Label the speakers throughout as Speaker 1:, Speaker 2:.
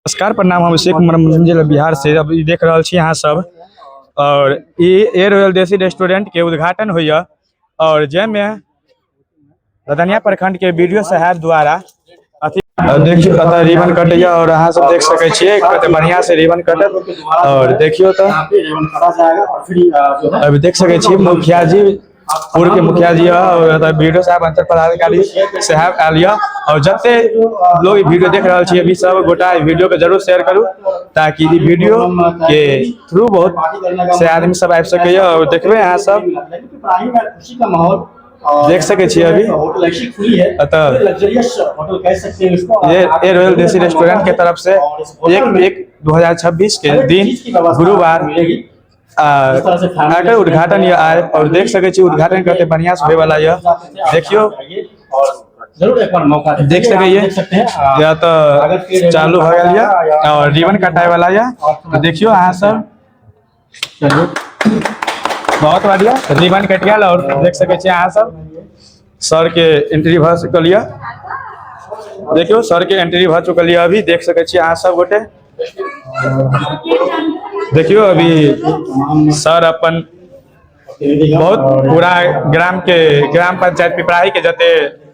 Speaker 1: नमस्कार, प्रणाम। हम अभिषेक कुमार, जिला बिहार से। अब ई देख रहल छी अहाँ सब और ई ए रॉयल देसी रेस्टोरेंट के उद्घाटन होइया और जाहिमे लदनिया प्रखंड के बीडीओ साहब द्वारा अथी देखियो कतऽ रिबन कटैया और अहाँ सब देख सकै छियै कते बढ़िया से रिबन कटत। और देखियो तऽ अभी देख सकै छी मुखिया जी, पूर्व के मुखिया जी और एतऽ बीडीओ साहब, अंचल पदाधिकारी साहब आयल यऽ। और जते लोग ई वीडियो देख रहल छी अभी सब गोटा ई वीडियो के जरूर शेयर करू ताकि ई वीडियो के थ्रू बहुत से आदमी सब आबि सकैया। और देखबै अहाँ सब देख सकै छियै अभी एतऽ ये ए रॉयल देसी रेस्टोरेंट के तरफ से 1/1/2026 के दिन गुरुवार एकर उद्घाटन यऽ आइ। और देख सकै छी उद्घाटन कते बढ़िया से होय वाला यऽ। देखियो देख सकै या तऽ चालू भऽ गेल यऽ और रिबन कटाय वाला यऽ। तऽ देखियो अहाँ सब बहुत बढ़िया रिबन कटि गेल। और देख सकै छी अहाँ सब सर के एंट्री भऽ चुकल यऽ। देखियो सर के एंट्री भऽ चुकल यऽ अभी, देख सकै छी अहाँ सब गोटे। देखियो अभी सर अपन बहुत पूरा ग्राम के ग्राम पंचायत पिपराही के जते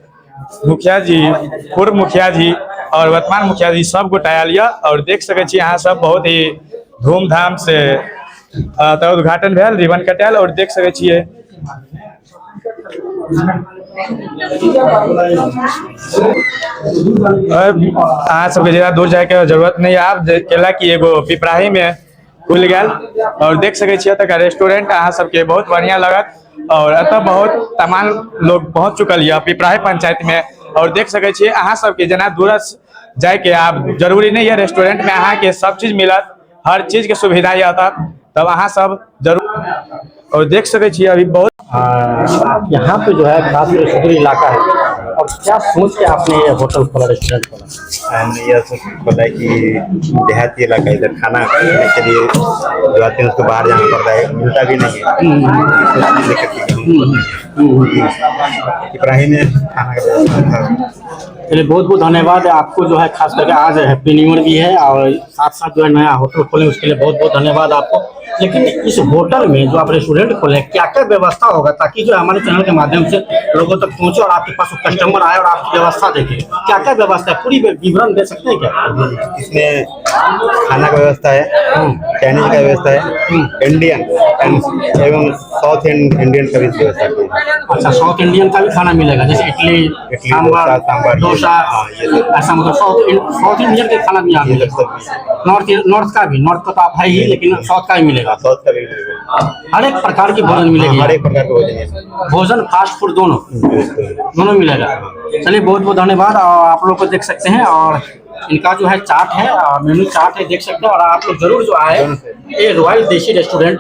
Speaker 1: मुखिया जी, पूर्व मुखिया जी और वर्तमान मुखिया जी सब गोटा आयल यऽ। और देख सकै छी अहाँ सब बहुत ही धूमधाम से तऽ उद्घाटन भेल, रिबन कटायल। और देख सकै छियै अहाँ सबके ज्यादा दूर जायके जरूरत नहीं आब, केला कि एगो पिपराही में खुलि गेल। और देख सकै छियै एतुका रेस्टोरेंट अहाँ सबके बहुत बढ़िया लागत। और एतऽ बहुत तमाम लोग पहुंच चुकल यऽ पिपराही पंचायत में। और देख सकै छियै अहाँ सबके जेना दूर जायके आब जरूरी नहीं है, रेस्टोरेंट में अहाँके सब चीज मिलत, हर चीज के सुविधा यऽ एतऽ, तब अहाँ सब जरूर। और देख सकै छियै अभी बहुत
Speaker 2: यहाँ पे जो है खास कर सुदूर इलाका है और क्या सोच के आपने ये होटल खोला, रेस्टोरेंट खोला?
Speaker 3: हमने यह सोच के खोला है कि देहाती इलाका है, इधर खाना खाने के लिए जो आते हैं उसको बाहर जाना पड़ता है, मिलता भी नहीं है। लेकर के पिपराही में खाना का व्यवस्था था।
Speaker 2: चलिए बहुत बहुत धन्यवाद आपको जो है खास करके आज हैप्पी न्यू ईयर भी है और साथ साथ जो है नया होटल खोले उसके लिए बहुत बहुत धन्यवाद आपको। लेकिन इस होटल में जो आप रेस्टोरेंट खोले क्या क्या व्यवस्था होगा ताकि जो हमारे चैनल के माध्यम से लोगों तक पहुंचे और आपके पास कस्टमर आए और आपकी व्यवस्था देखे, क्या क्या व्यवस्था है पूरी विवरण दे सकते हैं क्या?
Speaker 3: इसमें खाना का व्यवस्था है, चाइनीज का व्यवस्था है, इंडियन एवं साउथ इंडियन का भी व्यवस्था है।
Speaker 2: अच्छा, साउथ इंडियन का भी खाना मिलेगा जैसे इडली,
Speaker 3: इडली,
Speaker 2: सांभर,
Speaker 3: डोसा, सांभर, ये
Speaker 2: डोसा,
Speaker 3: हाँ, ये सब।
Speaker 2: ऐसा मतलब साउथ इंडियन के खाना भी यहाँ
Speaker 3: ये
Speaker 2: मिलेगा।
Speaker 3: सब भी।
Speaker 2: नॉर्थ का भी, नॉर्थ का तो आप है ही लेकिन साउथ का भी मिलेगा।
Speaker 3: साउथ का भी मिलेगा।
Speaker 2: हर एक प्रकार की भोजन मिलेगी।
Speaker 3: हर एक प्रकार का भोजन है।
Speaker 2: भोजन फास्ट फूड दोनों मिलेगा। चलिए बहुत बहुत धन्यवाद। और आप लोग को देख सकते हैं और इनका जो है चार्ट है, मेनू चार्ट है, देख सकते हैं। और आप लोग जरूर जो आए ये रॉयल देसी रेस्टोरेंट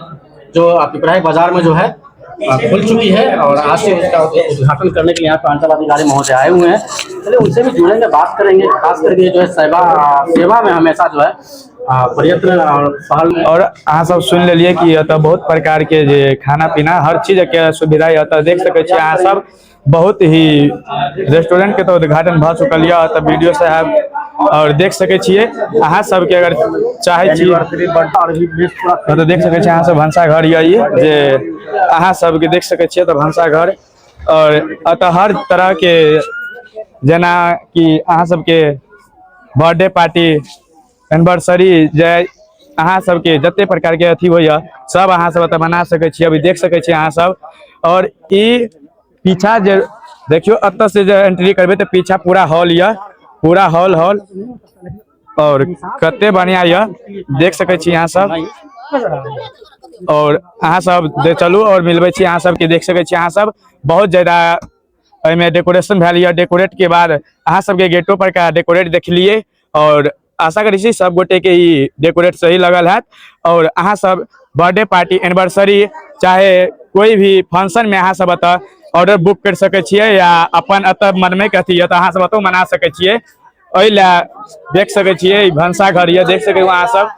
Speaker 2: जो पिपराही बाजार में जो है खुल चुकी है और आज से उसका उद्घाटन करने के लिए यहाँ पे अंचल अधिकारी महोदय आए हुए हैं। चलिए उनसे भी जुड़ेंगे, बात करेंगे। खास करके जो है सेवा में हमेशा जो है प्रयत्न और पहल में।
Speaker 1: और अहाँ सब सुन लेलिए कि एतऽ बहुत प्रकार के जे खाना पीना हर चीज के सुविधा एतऽ देख सकै छी अहाँ सब। बहुत ही रेस्टोरेंट के तो उद्घाटन भऽ चुकल यऽ एतऽ वीडियो साहब। और देख सकै छियै अहाँ सबके अगर चाहै छी तऽ देख सकै छी अहाँ सब भनसाघर यऽ ई जे अहाँ सबके देख सकै छियै तऽ भनसाघर। और एतऽ हर तरह के जेना कि अहाँ सबके बर्थडे पार्टी, एनिवर्सरी, जे अहाँ सबके जते प्रकार के अथी होइए सब अहाँ सब एतऽ मना सकै छी। अभी देख सकै छी अहाँ सब। और ई पीछा जे देखियो एतऽ से जे एंट्री करबै तऽ पीछा पूरा हॉल यऽ, पूरा हॉल और कते बढ़िया यऽ देख सकै छी अहाँ सब। और अहाँ सब चलू और मिलबै छी अहाँ सबके। देख सकै छी अहाँ सब बहुत ज्यादा एहिमे डेकोरेशन भेल यऽ। डेकोरेट के बाद अहाँ सबके गेटो पर का डेकोरेट देखलिए और आशा करै छी सब गोटे के ई डेकोरेट सही लगल हैत। और अहाँ सब बर्थडे पार्टी, एनिवर्सरी, चाहे कोई भी फंक्शन में अहाँ सब एतऽ ऑर्डर बुक कर सकै छियै या अपन एतऽ मनमे के अथी यऽ तऽ अहाँ सब एतौ मना सकै छियै। एहि लए देख सकै छियै ई भनसाघर यऽ, देख सकै अहाँ सब।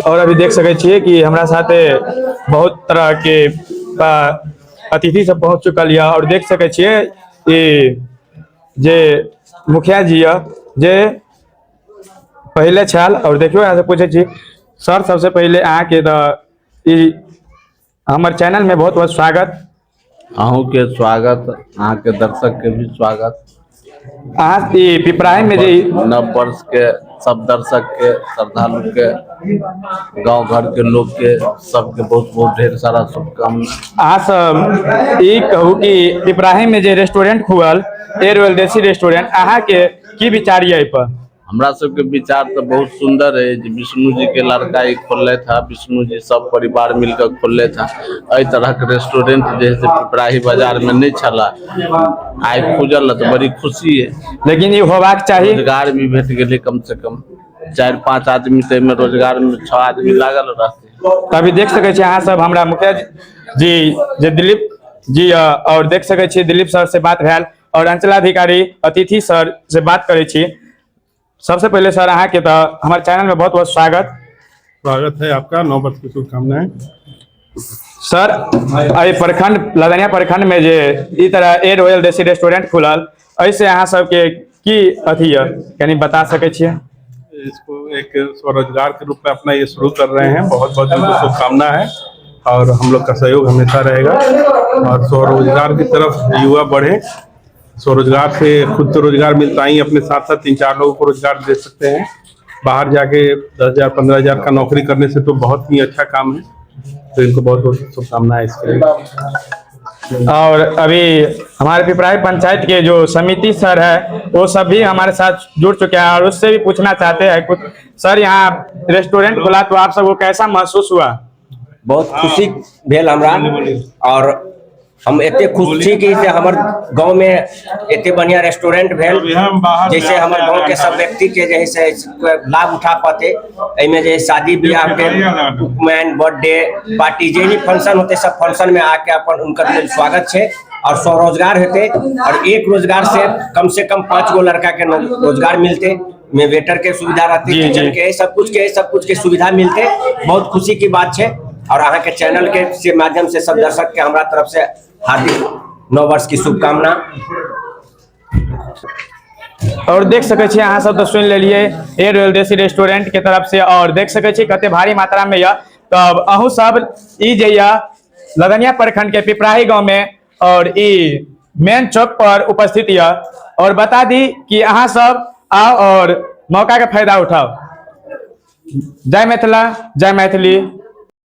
Speaker 1: और अभी देख सकै छियै कि हमरा साथे बहुत तरह के अतिथि सब पहुंच चुकल यऽ और देख सकै छियै ई जे मुखिया जी यऽ जे पहिले छल। और देखियौ, अहाँ से पूछै छी सर, सबसे पहिले अहाँके तऽ ई हमर चैनल में बहुत बहुत स्वागत।
Speaker 4: अहूँके स्वागत, अहाँके दर्शकके भी स्वागत।
Speaker 1: अहाँ ई पिपराही में जे
Speaker 4: नव वर्ष के सब दर्शक के, श्रद्धालु के, गांव घर के लोग के, सबके बहुत बहुत ढेर सारा शुभकामना।
Speaker 1: अहाँ सब ई कहू कि पिपराही में जे रेस्टोरेंट खुलल, ए रॉयल देसी रेस्टोरेंट, अहाँके की विचार यऽ एहि पर?
Speaker 4: हमरा सबके विचार तऽ बहुत सुंदर है जे विष्णु जी के लड़का ई खोललथि है। विष्णु जी सब परिवार मिलकर खोललथि है। एहि तरहक रेस्टोरेंट जे है से पिपराही बाजार में नहि छला, आइ खुजल है तऽ बड़ी खुशी है।
Speaker 1: लेकिन ई होबाक चाही।
Speaker 4: रोजगार भी भेट गेलै, कम से कम चारि पाँच आदमी तऽ एहिमे रोजगार में 6 आदमी लागल रहतै।
Speaker 1: तऽ अभी देख सकै छी अहाँ सब, हमरा मुखिया जी जे दिलीप जी यऽ, और देख सकै छी दिलीप सर से बात भेल और अंचलाधिकारी अतिथि सर से बात करै छी। सबसे पहिले सर, अहाँके तऽ हमर चैनल में बहुत बहुत स्वागत।
Speaker 5: स्वागत है आपका, नव वर्ष की शुभकामनाएं।
Speaker 1: सर, एहि प्रखंड, लदनिया प्रखंड में जे ई तरह ए रॉयल देसी रेस्टोरेंट खुलल, एहिसे अहाँ सबके की अथी यऽ, कनि बता सकै छियै?
Speaker 5: इसको एक स्वरोजगार के रूप में अपना ये शुरू कर रहे हैं। बहुत बहुत इनको शुभकामना है और हम लोग का सहयोग हमेशा रहेगा और स्वरोजगार की तरफ युवा बढ़े। स्वरोजगार से खुद तो रोजगार मिलता ही, अपने साथ साथ तीन चार लोगों को रोजगार दे सकते हैं। बाहर जाके 10,000 15,000 का नौकरी करने से तो बहुत ही अच्छा काम है, तो इनको बहुत बहुत शुभकामनाएं इसके लिए।
Speaker 1: और अभी हमारे पिपराही पंचायत के जो समिति सर है, वो सब भी हमारे साथ जुड़ चुके हैं और उससे भी पूछना चाहते हैं कुछ। सर, यहाँ रेस्टोरेंट खुला तो आप सबको कैसा महसूस हुआ?
Speaker 6: बहुत खुशी भेल हमरा और हम एते खुश छी कि से हमर गांव में एते बढ़िया रेस्टोरेंट भेल, जैसे हमर गांव के सब व्यक्ति के जे है से लाभ उठा पाते। एहिमे जे शादी ब्याह के, उपनयन, बर्थडे पार्टी, जे भी फंक्शन होते, सब फंक्शन में आके अपन उनकर लेल स्वागत छै और स्वरोजगार हेतै और एक रोजगार से कम से कम पांच गो लड़का के रोजगार मिलते में वेटर के सुविधा रहते, किचन के, सब कुछ के, सब कुछ के सुविधा मिलते। बहुत खुशी की बात छै और अहाँ के चैनल के से माध्यम से सब दर्शक के हमरा तरफ से हार्दिक नव वर्ष की शुभकामना।
Speaker 1: और देख सकै छी अहाँ सब तऽ सुनि लेलियै ए रॉयल देसी रेस्टोरेंट के तरफ से और देख सकै छी कते भारी मात्रा में यऽ। तब अहूँ सब ई जे यऽ लदनिया प्रखंड के पिपराही गांव में और ई मेन चौक पर उपस्थित यऽ और बता दी कि अहाँ सब आउ और मौका के फायदा उठाओ। जय मिथिला, जय मैथिली।